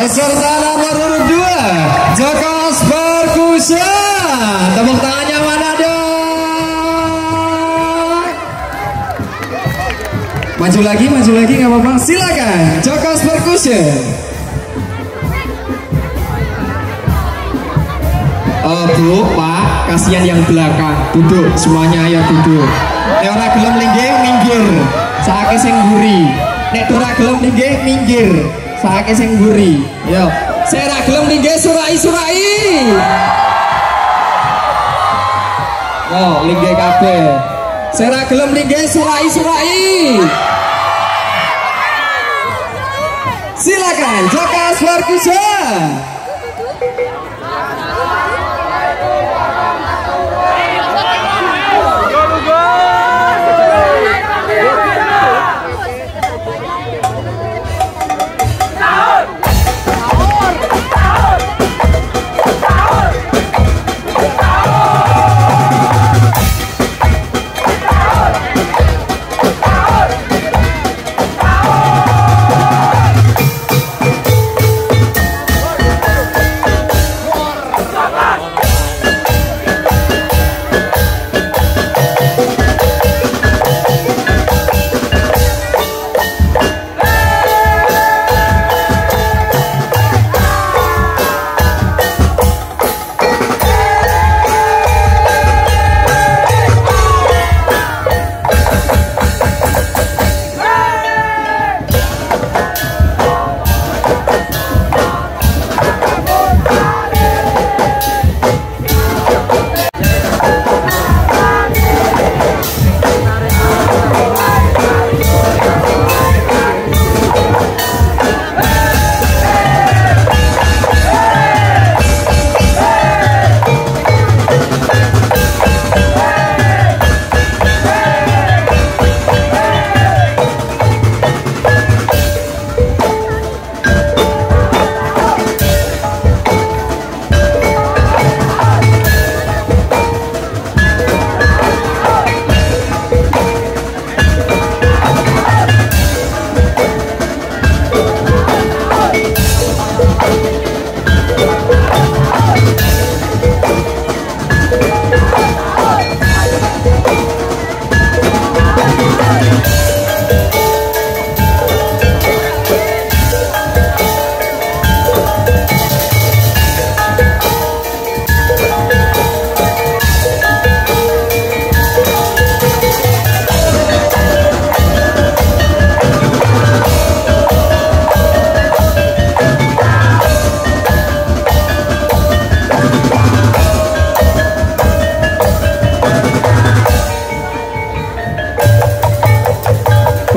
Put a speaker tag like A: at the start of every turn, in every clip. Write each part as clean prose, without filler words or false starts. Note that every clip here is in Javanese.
A: Peserta nomor urut 2, Jokos Percussion. Tepuk tangannya mana dong? Maju lagi, nggak apa-apa. Silakan, Jokos Percussion. Oh, Bu, Pak, kasihan yang belakang. Duduk semuanya, ayo duduk. Nek ora gelem linggih minggir. Saake sing mburi. Nek ora gelem linggih minggir. Saake sing mburi. Yo, sing ora gelem linggih surai-surai. Yo, linggih kabeh. Sing ora gelem linggih surai-surai. Silakan Jokos Percussion.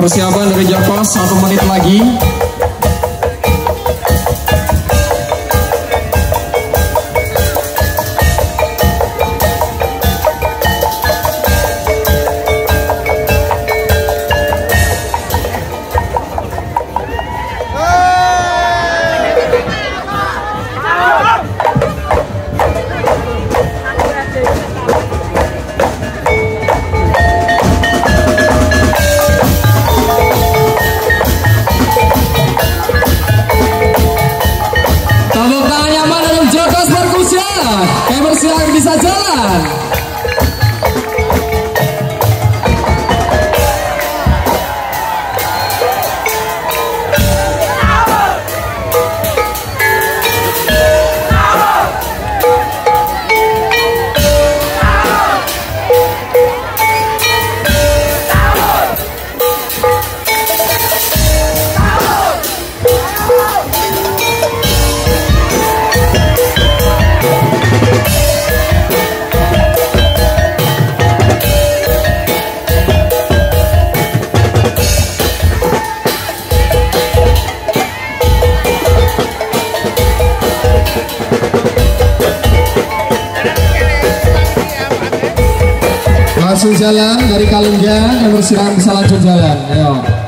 A: Persiapan dari Jokos 1 menit lagi. Silakan bisa jalan. Langsung jalan dari Kalingga, yang bersiram bisa lanjut jalan. Ayo.